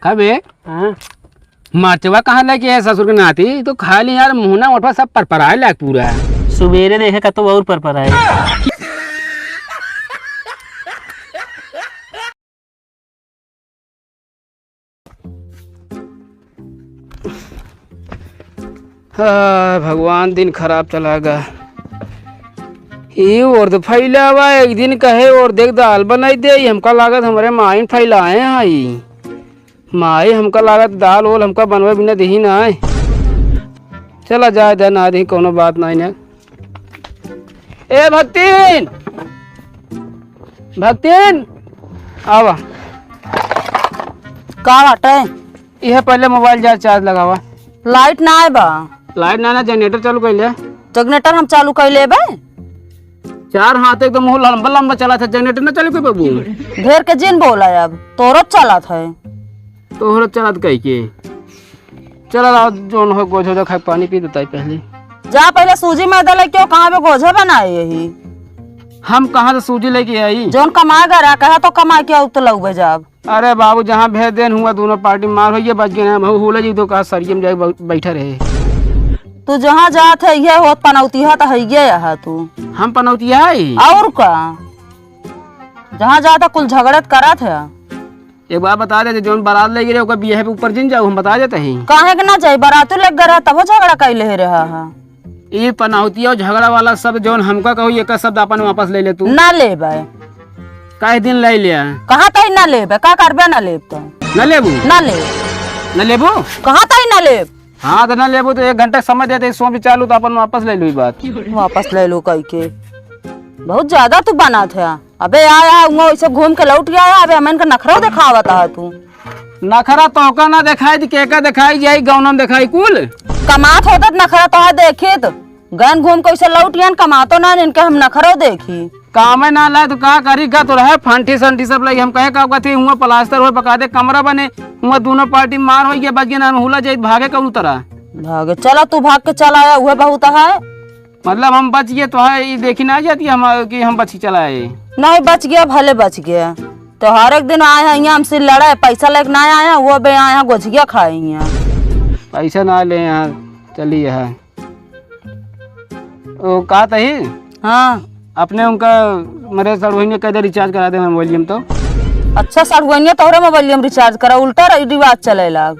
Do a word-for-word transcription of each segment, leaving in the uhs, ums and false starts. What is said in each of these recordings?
अबे, हाँ। मरचवा कहाँ लेके आए ससुर के नाती? तो खाली यार मुहना ओठवा सब परपराए लाग पूरा। सुबेरे देखे का तो और परपराए। हाँ, भगवान दिन खराब चला गा। ई ओर्द फैलावा, एक दिन कहे ओर्द एक दाल बनाई दे, ई हमका लागत हमरे माइन फैलाए हैं ई। माई हमका लागत दाल ओल हमका बनवे बिना देही ना है। चला जाए दे ना देही, कोनो बात नहीं ना। ए भक्तिन, भक्तिन, आवा। का बाटे? इहे पहले मोबाइल जा चार्ज लगावा। लाइट ना आए बा। लाइट ना, ना, जनरेटर चालू कर ले। जनरेटर हम चालू कर लेबे। चार हाथ एकदम मुंह लंबा लंबा चला था, जनरेटर ना चालू कर बाबू। ढेर के जिन बोला अब, तोरो चला था। तोहरो चलत कह के। चला रहा, जोन हो गोझो दे खाए, पानी पी देता है पहले। जा पहले सूजी मैदा लेके आओ, कहाँ पे गोझे बनाए यही। हम कहाँ से सूजी लेके आई? जोन कमाए गा रहा, कहा तो कमाए के आऊ तो लउबे जाब। अरे बाबू, जहाँ भेज देन हुआ, दोनों पार्टी मार होइए, बच गए हम। हुला जी तो कहा सरिये में जाके बै-, बैठा रहे। तू जहाँ जात है, ये होत पनौतिया तो है ये यहाँ तू। हम पनौतिया है? और का? जहाँ जात है, कुल झगड़त करत है। एक बात बता दे, जौन बारात ले गए, ओकर बियाह पे ऊपर जिन जाऊ, हम बता देते हैं। काहे के ना जाई, बारातू लग गए रहा, तबो झगड़ा कैले रहा है। ई पनौतिया और झगड़ा वाला सब जौन हमका कहो, ये का शब्द अपन वापस ले ले तू। ना लेबे। काहे दिन ले लिया? कहाँ तई ना लेबे, का करबे ना लेब तो? ना लेबू? ना लेब। ना लेबू? कहाँ तई ना लेब? हाँ, तो ना लेबू तो एक घंटा समय देते, सोच चालू तो अपन वापस ले लू ई बात। वापस ले लू कह के। बहुत ज्यादा तू बनात है। अबे आया, हुआ वैसे घूम के लौट गया है, अबे हमन का नखरा दिखावत है तू। नखरा तोहका ना देखाई, त केका देखाई जाई, गौनम देखाई कुल। कमात होत त नखरा तोहा देखित। गन घूम के वैसे लौट गया, कमातो ना, इनके हम नखरो देखी। कामे ना लाए तो का करी, का तो रहे फंटी संटी सब लगी। हम कहे का कथी, हुआ प्लास्टर होए, बकायदे कमरा बने, हुआ दोनों पार्टी मार होई, ये बच गया ना, हम हुला जाई, भागे कौन तरह। भागे, चला तू भाग के चला आया, उहे बहुत है। मतलब हम बच गए तो है, ये देखी ना जाती हम कि हम बच के चला आए। नहीं बच गया, भले बच गया। तो हर एक दिन आए हैं यहाँ हमसे लड़े, पैसा लेके ना आए हैं, वो बे आए हैं गोझिया खाए यहाँ। पैसा ना ले यहाँ, चलिए है। ओ, का तही? हाँ। अपने उनका मरे सड़ुआइन के कह दे रिचार्ज करा दे मोबाइल में तो। अच्छा, सड़ुआइन तोहरे मोबाइल में रिचार्ज करा, उल्टा रि-, रिवाज चले लाग।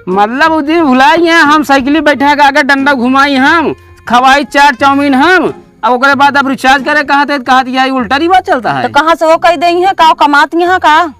मतलब उ दिन भुलाई हैं, हम साइकिल बैठा के आगे डंडा घुमाई हम, खवाई चाट चाउमीन हम, अब ओकरे बाद अब रिचार्ज करे कहत है, कहत यही उल्टा रिवाज चलता है। तो कहाँ से वो कह देई है, का कमात यहाँ का?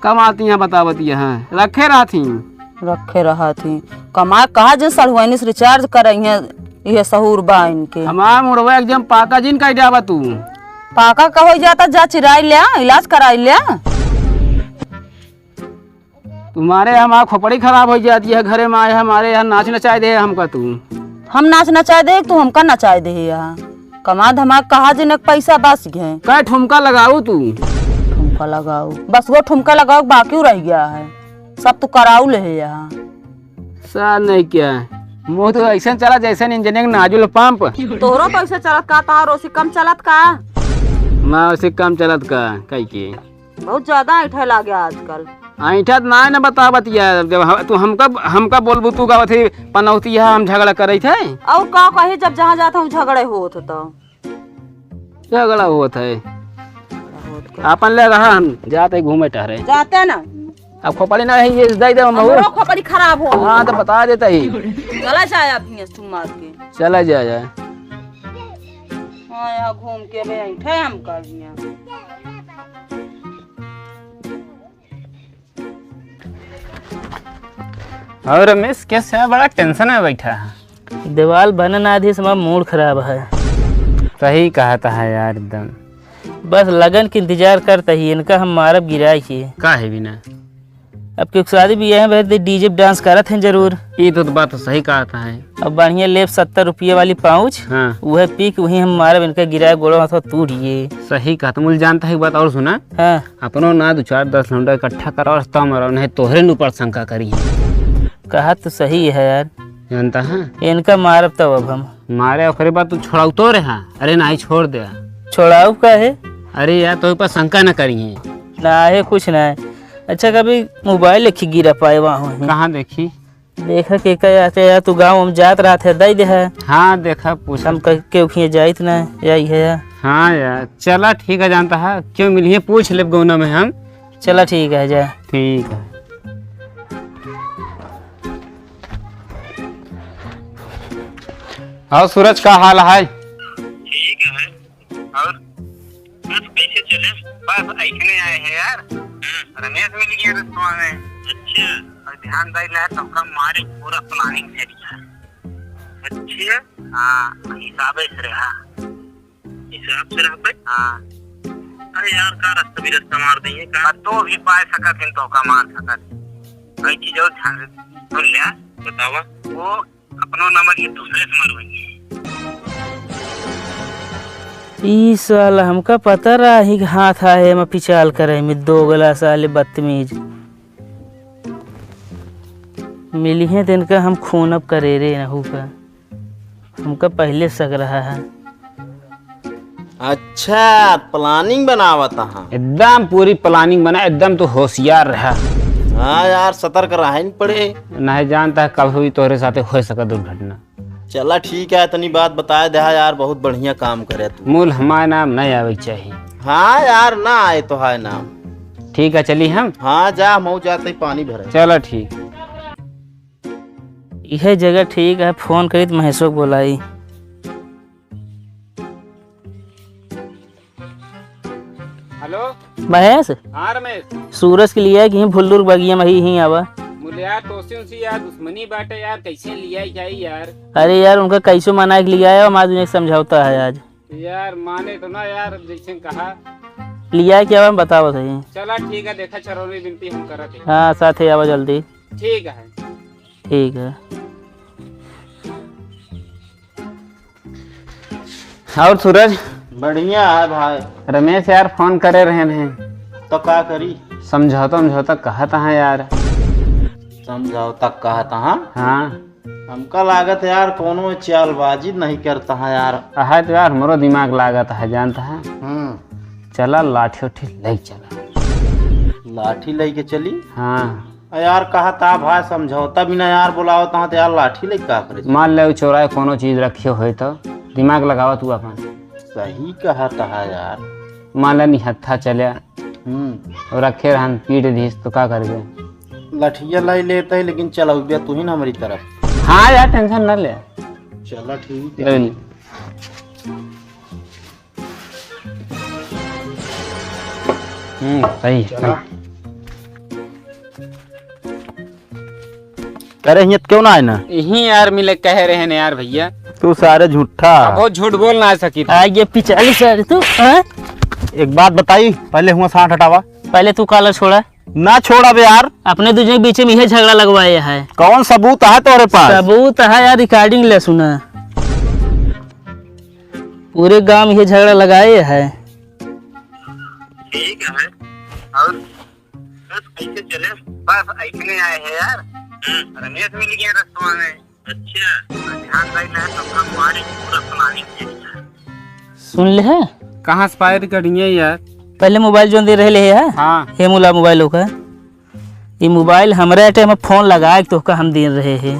कमात यहाँ बतावत यहाँ, रखे रहत ही। रखे रहत ही। कमा कहा जे सड़ुआइन से रिचार्ज करे हैं, ये सहूर बा इनके। हमार मुड़वा एकदम पाका जिन कह जावा तू। पाका का हो जाता, जा चिराई ले, इलाज कराई ले। तुम्हारे हमार खोपड़ी खराब हो जाती है, घरे में आए हमारे यहाँ नाच नचाए दे हमका तू। हम नाच नचाए दे, तू हमका नचाए दे यहाँ। कमा धमा कहा जिनक पैसा बस गए। कै ठुमका लगाऊ तू। ठुमका लगाऊ, बस वो ठुमका लगाऊ, बाकी रह गया है, सब तू कराऊ ले यहाँ। सार नहीं क्या, मुँह तो ऐसे चला जैसे इंजन के नाजुल पंप। तोहरो तो ऐसे चलत का, तार ओसे कम चलत का? मैं ओसे कम चलत का, कह के। बहुत ज्यादा ऐंठे लागे आजकल। ऐंठत ना है ना, बता बतिया। जब हम, तू हमका, हमका बोलबू, तू गावत है पनौती है, हम झगड़ा करत है। और का कही, जब जहाँ जात हूँ झगड़े होत तो। झगड़ा होत है। होत का। आपन ले रहा, हम जाते घूमे टहरे। जाते ना। अब खोपड़ी ना है, ये दे दे हम हमरो खोपड़ी खराब हो। हाँ, तो बता देता ही। चला जाए अब यहाँ से मार के। चला जाए, जाए। हाँ, यहाँ घूम के बे ऐंठे हम कर दिया। और रमेश, कैसे है? बड़ा टेंशन में बैठा है। देवाल बने ना आधी से हमारा मूड खराब है। सही कहता है यार, एकदम। बस लगन के इंतजार करता ही, इनका हम मारब गिराई के। का है बिना? अब क्योंकि शादी बियाह में तो डीजे पे डांस करत हैं जरूर। ये तो, तो बात तो सही कहता है। अब बढ़िया लेब सत्तर रुपये वाली पाउच, हाँ। वह पी के वहीं हम मारब, इनका गिराए गोड़ो हाथों टूट गए। सही कहता, मुझे जानता है एक बात और सुना। हाँ। अपनो ना दो चार दस लौंडा इकट्ठा कराओ, रास्ता मारो, नहीं तोहरे न ऊपर शंका करी है। कहा तो सही है यार। जानता है? इनका मारब तब अब हम। मारे ओकरे बाद तू छोड़ाऊ तो रहा, अरे नहीं छोड़ दे। छोड़ाऊ का है? अरे यार, तो ऊपर शंका न करी है। ना है, कुछ ना है। अच्छा, कभी मोबाइल लेके गिरा पाए वहाँ हुई। कहाँ देखी? देखा के का यार, यार तू गाँव में जात रहत है, दई दे है। हाँ, देखा, पूछ। हम कह के उखिए जाइत ना, यही है यार। हाँ यार, चला ठीक है, जानता है क्यों मिली है, पूछ लेब गौना में हम। चला ठीक है, जा। ठीक है। और सूरज का हाल है? ठीक है। और बस कैसे चले? बस ऐसने आए हैं यार। हम्म। रमेश मिल गया रस्तवा में। अच्छा। और ध्यान दे रहा है, सबका मारे पूरा planning set है। अच्छा। हाँ, हिसाबे से रहा। हिसाब से रहा भाई? हाँ। अरे यार, का रास्ता भी रास्ता मार देंगे का? तो भी पाए सकत हैं, तो का मार सकत हैं। भाई चीजों ध्यान से सुन ले। बतावा। वो अपनो नंबर ये दूसरे से मरवाएंगे। ई साला हमका पता रहा ही हाथ आहे में पिचाल करे में दोगला साले बदतमीज। मिली है दिन का हम खून अब करे रे नहू का। हमका पहले शक रहा है। अच्छा, planning बनावत हा। एकदम पूरी planning बना, एकदम तो होशियार रहा। हाँ यार, सतर्क रहे न पड़े। नहीं जानता है कब हुई तोहरे साथे हो सका दुर्घटना। चला ठीक है, इतनी बात बताए दे यार, बहुत बढ़िया काम करे तू। मूल हमारे नाम नहीं आवे के चाहिए। हाँ यार, ना आए तो है नाम। ठीक है, चली हम। हाँ जा, मऊ जाते ही पानी भरे। चला ठीक। यह जगह ठीक है, फोन करी तो महेशो को बोलाई। हेलो। महेश। हाँ रमेश। सूरज के लिए कि भुल्लुर बगिया में ही, ही आवा। मुलिया तोसी उसी यार दुश्मनी बाटे यार, कैसे लिया जाई यार? अरे यार, उनका कैसे मना के लिया है, हम आज उन्हें समझौता है आज। यार माने तो ना यार, जैसे कहा। लिया क्या हम बताओ सही। चला ठीक है, देखा चरौरी बिनती हम करत है। हाँ, साथे आवा जल्दी। ठीक है। ठीक है। और सूरज? बढ़िया है भाई। रमेश यार फोन करे रहे हैं। तो का करी? समझौता, समझौता कहत है यार। समझौता कहत है? हाँ। हमका लागत है यार, कोनो चालबाजी नहीं करता है यार। है तो यार, हमरो दिमाग लागत है, जानता है। हम्म। चला, लाठी उठी ले चला। लाठी लेके चली? हाँ। आ यार, कहत है भाई, समझौता बिना यार बुलावत है तो यार, लाठी लेके का करे? मान ले, उ चोराए कोनो चीज रखियो होय तो दिमाग लगावा तू अपन। सही कहत है यार। मान ले, निहत्था चले। हम्म। और रखे रहन, पीट दीस, तो का करबे? लठिया लाई लेते हैं, लेकिन चलौबे तू ही ना हमारी तरफ। हाँ यार, tension ना ले। चला, ठीक है। ले ली। हम्म, सही है। चला। अरे, हियाँ क्यों ना आए ना? यहीं यार मिले कह रहे हैं यार भैया। तू सारे झूठा। अब बहुत झूठ बोल ना सकी। आ, ये पिचाली सारे तू, हाँ? एक बात बताई, पहले हुआ सांठ हटावा। पहले तू collar छोड़ा। ना छोड़ा बे यार। अपने दूजने के बीच में यह झगड़ा लगवाए है। कौन सबूत है तोरे पास? सबूत है यार, recording ले सुना। पूरे गांव में यह झगड़ा लगाए है। ठीक है, और बस कैसे चले? बस ऐसने आए हैं यार। हम्म। रमेश मिल गया रस्तवा में। अच्छा। ध्यान रही ना, सबका मारे पूरा planning set है। सुन ले है? कहाँ से पाए recording है यार? पहले मोबाइल जोन दे रहे ले है? हाँ। हे मुला मोबाइल होकर। ये मोबाइल हमरा टाइम में फोन लगा के तोहका हम दे रहे हैं।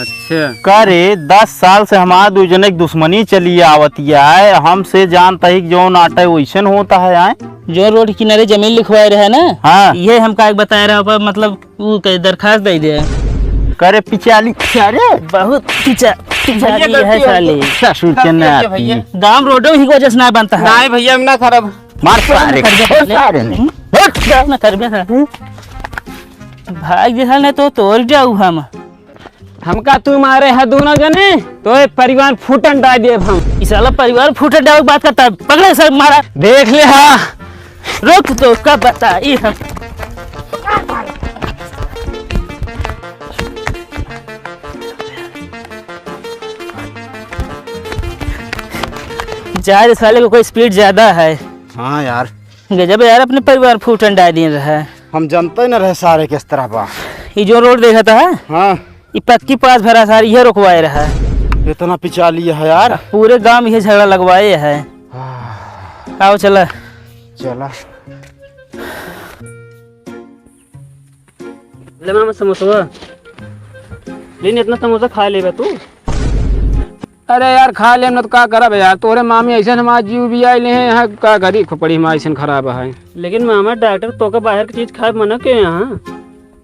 अच्छा। का रे, दस साल से हमार दू जने के दुश्मनी चली आवत है, हमसे जानता ही कि जौन आटा वैसन होता है, आए? जो रोड किनारे जमीन लिखवाए रहे ना, हाँ। ये हमका एक बताए रहा, पर मतलब वो कहे दरखास्त दे दे। करे पिचाली, अरे बहुत पिचा-, पिचाली भैया, है गलती हो साले। गई। ससुर के गलती हो गई नाती। भैया। गांव रोडो ही वजह से ना बनता है। नहीं भैया, हम ना खराब। मार सारे, करबे सारे ने। हम्म? हट। ना करबे सारे। भाग जे साले, नहीं तो तोड़ जाऊ हम। हमका तू मारे है दोनों जने, तो ये परिवार फूटन डाल देब हम। ई साला परिवार फूटन डाल बात करता है। पकड़े सर, मारा। देख ले, हाँ। रुक तो, का बताई हम। जा रे, साले को कोई speed ज्यादा है। हाँ यार। गजब यार, अपने परिवार फूटन डाल दिन रहा है। हम जानते ही न रहे सारे किस तरह बा। ये जो रोड देखा था, हाँ। ये पक्की पास भरा सारी ये रुकवाए रहा है। इतना पिचाली है यार। पूरे गांव में ये झगड़ा लगवाए है। हाँ। आओ चला। चला। ले मामा समोसवा। लेकिन इतना समोसा खा लेबे तू? अरे यार, खा लेम न तो का करब यार, तोहरे मामी ऐसे हमार जीव भी आइले हैं यहाँ, का करी, खोपड़ी हमार ऐसे खराब है। लेकिन मामा, डॉक्टर तोका बाहर की चीज खाए मना के यहाँ।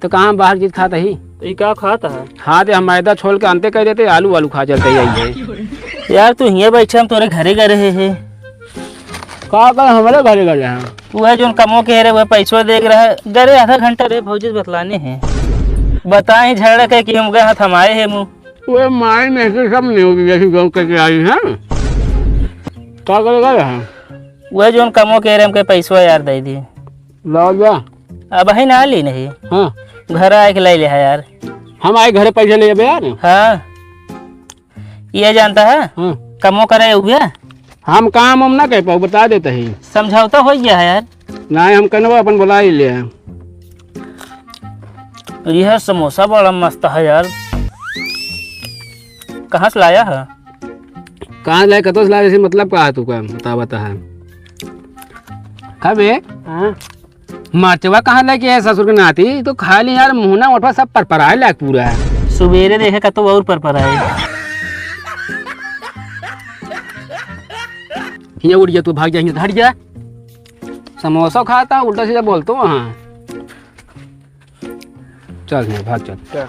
तो कहाँ हम बाहर चीज खात ही? तो ई का खात है? हाँ, तो हम मैदा छोल के अंते कह देते, आलू वालू खा चलते यही है। यार, तू हियाँ बैठे, हम तोरे घरे गए रहे हैं। का कर हमरे घरे गए हैं? वह जोन कमो के रहे, वह पैसवा दे के रहे, गरे आधा घंटा रहे, भौजी से बतलाने हैं। बताए झगड़ा कह कि हम गए हाथ हमारे है मुँह। वह माई में से सब न्यूज जैसी गाँव करके आई हैं। का करे गए हैं? वह जोन कमो के रहे, हमके पैसवा यार दे दी। ला जा। अब ही ना ली नहीं। हाँ। घर आए के ले ले है यार। हम आए घरे पैसे ले जाबे यार। हाँ। ये जानता है? हाँ। कमो करे हुए? हम काम हम ना कह पाऊ, बता देते ही। समझौता हो गया है यार। नहीं, हम कनवा अपन बुला ही ले हैं। यह समोसा बड़ा मस्त है यार। कहाँ से लाया है? कहाँ से लाया, कतो से लाया, इसे मतलब का है तू का? बता, बता है। खाबे? हाँ। मरचवा कहाँ लेके आए ससुर के नाती? तो खा ली यार, मुहना ओठवा सब परपराए लाग पूरा है। सुबेरे देखे कतो और परपराए। हियाँ उठ गया तू, भाग जा, हियाँ हट जा। समोसा खाता, उल्टा सीधा बोलतो वहाँ। चल हियाँ, भाग चल। चल।